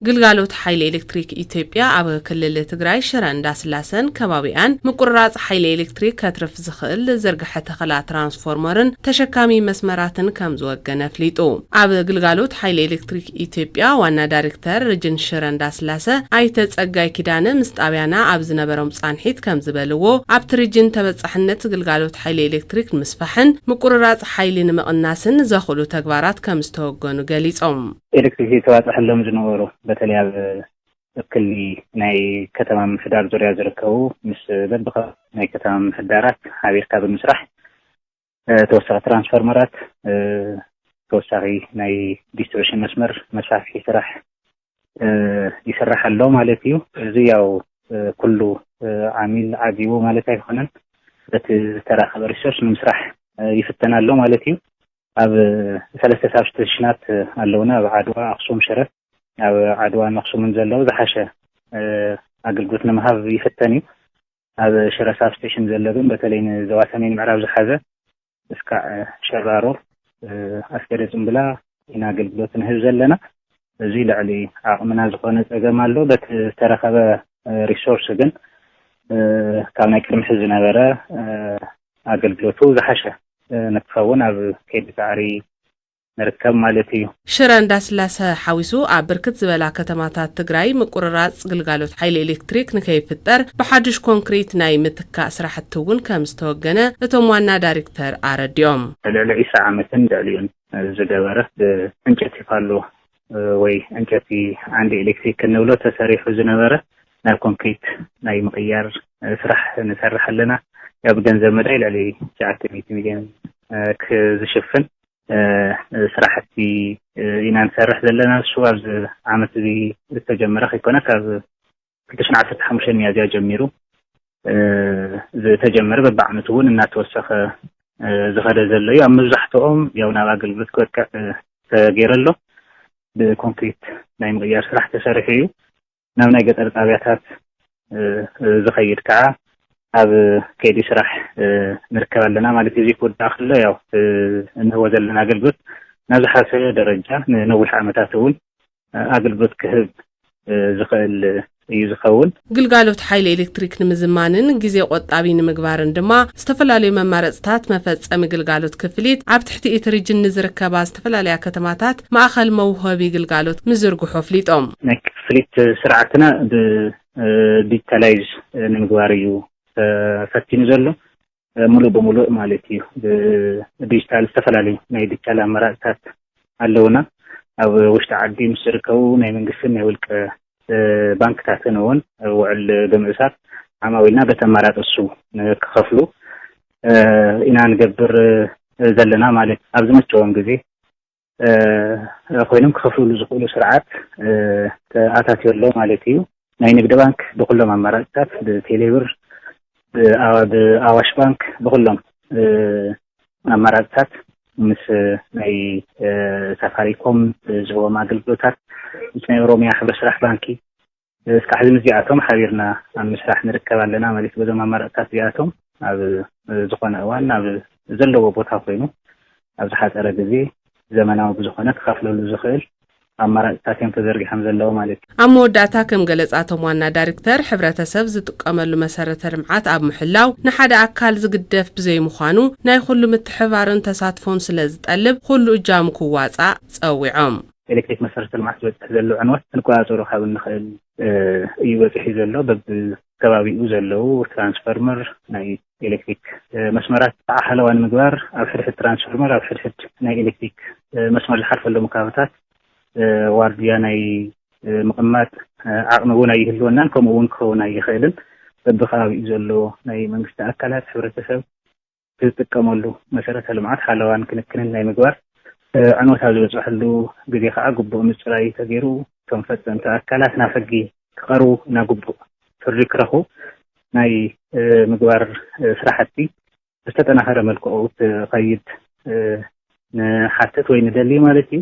ግልጋሎት ሓይሊ ኤሌክትሪክ ኢትዮጵያ ኣብ ክልል ትግራይ ሽረ እንዳስላሰን ከባቢኣን ምቁርራፅ ሓይሊ ኤሌክትሪክ ከትርፍ ዝኽእል ዝርግሐ ተኸላ ትራንስፎርመርን ተሸካሚ መስመራትን ከም ዝወገነ ኣፍሊጡ። ኣብ ግልጋሎት ሓይሊ ኤሌክትሪክ ኢትዮጵያ ዋና ዳይሬክተር ርጅን ሽረ እንዳስላሰ ኣይተ ጸጋይ ኪዳነ ምስ ጣብያና ኣብ ዝነበሮም ጻንሒት ከም ዝበልዎ፣ ኣብቲ ርጅን ተበጻሕነት ግልጋሎት ሓይሊ ኤሌክትሪክ ንምስፋሕን ምቁርራፅ ሓይሊ ንምቕናስን ዘኽእሉ ተግባራት ከም ዝተወገኑ ገሊጾም። ኤሌክትሪክ ዝተባፅሐሎም ዝነበሩ፣ በተለይ ኣብ ክሊ ናይ ከተማ ምምሕዳር ዙርያ ዝርከቡ፣ ምስ በብኸ ናይ ከተማ ምምሕዳራት ሓቢርካ ብምስራሕ፣ እ፣ ተወሳኺ ትራንስፎርመራት፣ እ፣ ተወሳኺ ናይ ዲስትሪቢሽን መስመር መስፋሕፍሒ ስራሕ፣ እ፣ ይስራሕ ኣሎ ማለት እዩ። እዚ ያው፣ እ፣ ኩሉ፣ እ፣ ዓሚል ዓጊቡ ማለት ኣይኮነን። በቲ ዝተረኸበ ሪሶርስ ንምስራሕ፣ እ፣ ይፍተን ኣሎ ማለት እዩ። ኣብ ሰለስተ ሳብስቴሽናት ኣለውና፣ ኣብ ዓድዋ፣ ኣኽሱም፣ ሽረ። ኣብ ዓድዋን ኣኽሱምን ዘለዉ ዝሓሸ፣ እ፣ ኣገልግሎት ንምሃብ ይፍተን እዩ። ኣብ ሽረ ሳብስቴሽን ዘሎ ግን፣ በተለይ ንዞባ ሰሜን ምዕራብ ዝሓዘ፣ እስካዕ፣ እ፣ ሸራሮ፣ እ፣ ኣስገደ ጽምብላ ኢና ኣገልግሎት ንህብ ዘለና። እዚ ልዕሊ ዓቕምና ዝኾነ ጸገም ኣሎ። በቲ ዝተረኸበ፣ እ፣ ሪሶርስ ግን፣ እ፣ ካብ ናይ ቅድሚ ሕዚ ዝነበረ፣ እ፣ ኣገልግሎቱ ዝሓሸ፣ እ፣ ንክኸውን ኣብ ከይዲ ጻዕሪ ንርከብ ማለት እዩ። ሽረ እንዳስላሰ ሓዊሱ ኣብ ብርክት ዝበላ ከተማታት ትግራይ ምቁርራፅ ግልጋሎት ሓይሊ ኤሌክትሪክ ንከይፍጠር ብሓዱሽ ኮንክሪት ናይ ምትካእ ስራሕቲ እውን ከም ዝተወገነ እቶም ዋና ዳይሬክተር ኣረዲኦም። ልዕሊ ዒስራ ዓመትን ልዕሊኡን ዝገበረ ብዕንጨቲ ፓሎ ወይ ዕንጨቲ ዓንዲ ኤሌክትሪክ እንብሎ ተሰሪሑ ዝነበረ ናብ ኮንክሪት ናይ ምቕያር ስራሕ ንሰርሕ ኣለና። ያው ብገንዘብ መዳይ ልዕሊ ትሽዓተ ሚእቲ ሚልዮን፣ እ፣ ክዝሽፍን፣ እ፣ ስራሕቲ፣ እ፣ ኢና ንሰርሕ ዘለና። እሱ ኣብዚ ዓመት እዚ ዝተጀመረ ከይኮነ ካብ ክልተ ሽሕን ዓሰርተ ሓሙሽተን ሚያዝያ ጀሚሩ፣ እ፣ ዝተጀመረ በብዓመቱ እውን እናተወሰኸ፣ እ፣ ዝኸደ ዘሎ እዩ። ኣብ መብዛሕትኦም ያው ናብ ኣገልግሎት ክበቅዕ፣ እ፣ ተገይሩ ኣሎ። ብኮንክሪት ናይ ምቕያር ስራሕ ተሰሪሑ እዩ። ናብ ናይ ገጠር ጣብያታት፣ እ፣ እ፣ ዝኸይድ ከዓ ኣብ ከይዲ ስራሕ፣ እ፣ ንርከብ ኣለና ማለት እዩ። እዚ ክውዳእ ከሎ ያው፣ እ፣ እንህቦ ዘለና ኣገልግሎት ናብ ዝሓሰበ ደረጃ ንነዊሕ ዓመታት እውን፣ እ፣ ኣገልግሎት ክህብ፣ እ፣ ዝኽእል እዩ ዝኸውን። ግልጋሎት ሓይሊ ኤሌክትሪክ ንምዝማንን ግዜ ቆጣቢ ንምግባርን ድማ ዝተፈላለዩ መማረፅታት መፈፀሚ ግልጋሎት ክፍሊት ኣብ ትሕቲ እቲ ርጅን ንዝርከባ ዝተፈላለያ ከተማታት ማእኸል መውሃቢ ግልጋሎት ምዝርግሑ ኣፍሊጦም። ናይ ክፍሊት ስርዓትና ብ፣ እ፣ ዲጂታላይዝ ንምግባር እዩ ተፈቲኑ ዘሎ። እ፣ ሙሉእ ብሙሉእ ማለት እዩ። ብዲጂታል ዝተፈላለዩ ናይ ዲጂታል ኣማራፅታት ኣለውና። ኣብ ውሽጢ ዓዲ ምስ ዝርከቡ ናይ መንግስትን ናይ ውልቀ፣ እ፣ ባንክታትን እውን ውዕል ብምእሳር ዓማዊልና በቲ ኣማራፂ እሱ ንክኸፍሉ፣ እ፣ ኢና ንገብር፣ እ፣ ዘለና ማለት እዩ። ኣብ ዝመቸዎም ግዜ፣ እ፣ ኮይኖም ክኸፍልሉ ዝኽእሉ ስርዓት፣ እ፣ ተኣታትዩ ኣሎ ማለት እዩ። ናይ ንግዲ ባንክ ብኩሎም ኣማራፅታት፣ ብቴሌብር፣ ብኣዋ-፣ ብኣዋሽ ባንክ፣ ብኩሎም፣ እ፣ ኣማራፅታት ምስ ናይ፣ እ፣ ሳፋሪኮም ዝህቦም ኣገልግሎታት፣ ምስ ናይ ኦሮሚያ ሕብረት ስራሕ ባንኪ፣ እስካዕ ሕዚ ምስዚኣቶም ሓቢርና ኣብ ምስራሕ ንርከብ ኣለና ማለት እዩ። በዞም ኣማራፅታት እዚኣቶም ኣብ ዝኾነ እዋን ኣብ ዘለዎ ቦታ ኮይኑ ኣብ ዝሓፀረ ግዜ ዘመናዊ ብዝኾነ ክኸፍለሉ ዝኽእል ኣማራፅታት እዮም ተዘርጊሖም ዘለዉ ማለት እዩ። ኣብ መወዳእታ ከም ገለፃቶም ዋና ዳይሬክተር፣ ሕብረተሰብ ዝጥቀመሉ መሰረተ ልምዓት ኣብ ምሕላው ንሓደ ኣካል ዝግደፍ ብዘይምዃኑ ናይ ኩሉ ምትሕባርን ተሳትፎን ስለ ዝጠልብ ኩሉ እጃሙ ክዋፃእ ፀዊዖም። ኤሌክትሪክ መሰረተ ልምዓት ዝበፅሕ ዘሎ ዕንወት ክንቆፃፀሮ ካብ እንኽእል፣ እ፣ እዩ በፂሑ ዘሎ። በብከባቢኡ ዘለዉ ትራንስፈርመር ናይ ኤሌክትሪክ፣ እ፣ መስመራት ሓለዋ ንምግባር ኣብ ሕድሕድ ትራንስፈርመር፣ ኣብ ሕድሕድ ናይ ኤሌክትሪክ፣ እ፣ መስመር ዝሓልፈሎም ከባብታት፣ እ፣ ዋርድያ ናይ፣ እ፣ ምቕማጥ፣ እ፣ ዓቕሚ እውን ኣይህልወናን፣ ከምኡ እውን ክኸውን ኣይኽእልን። በብከባቢኡ ዘሎ ናይ መንግስቲ ኣካላት፣ ሕብረተሰብ ዝጥቀመሉ መሰረተ ልምዓት ሓለዋን ክንክንን ናይ ምግባር፣ እ፣ ዕንወት ኣብ ዝበፅሐሉ ግዜ ከዓ ግቡእ ምፅራይ ተገይሩ፣ እቶም ፈፀምቲ ኣካላት ናብ ሕጊ ክቐርቡ፣ እና ግቡእ ፍርዲ ክረኽቡ ናይ፣ እ፣ ምግባር፣ እ፣ ስራሕቲ ብዝተጠናኸረ መልክዑ ክኸይድ፣ እ፣ ንሓትት ወይ ንደሊ ማለት እዩ።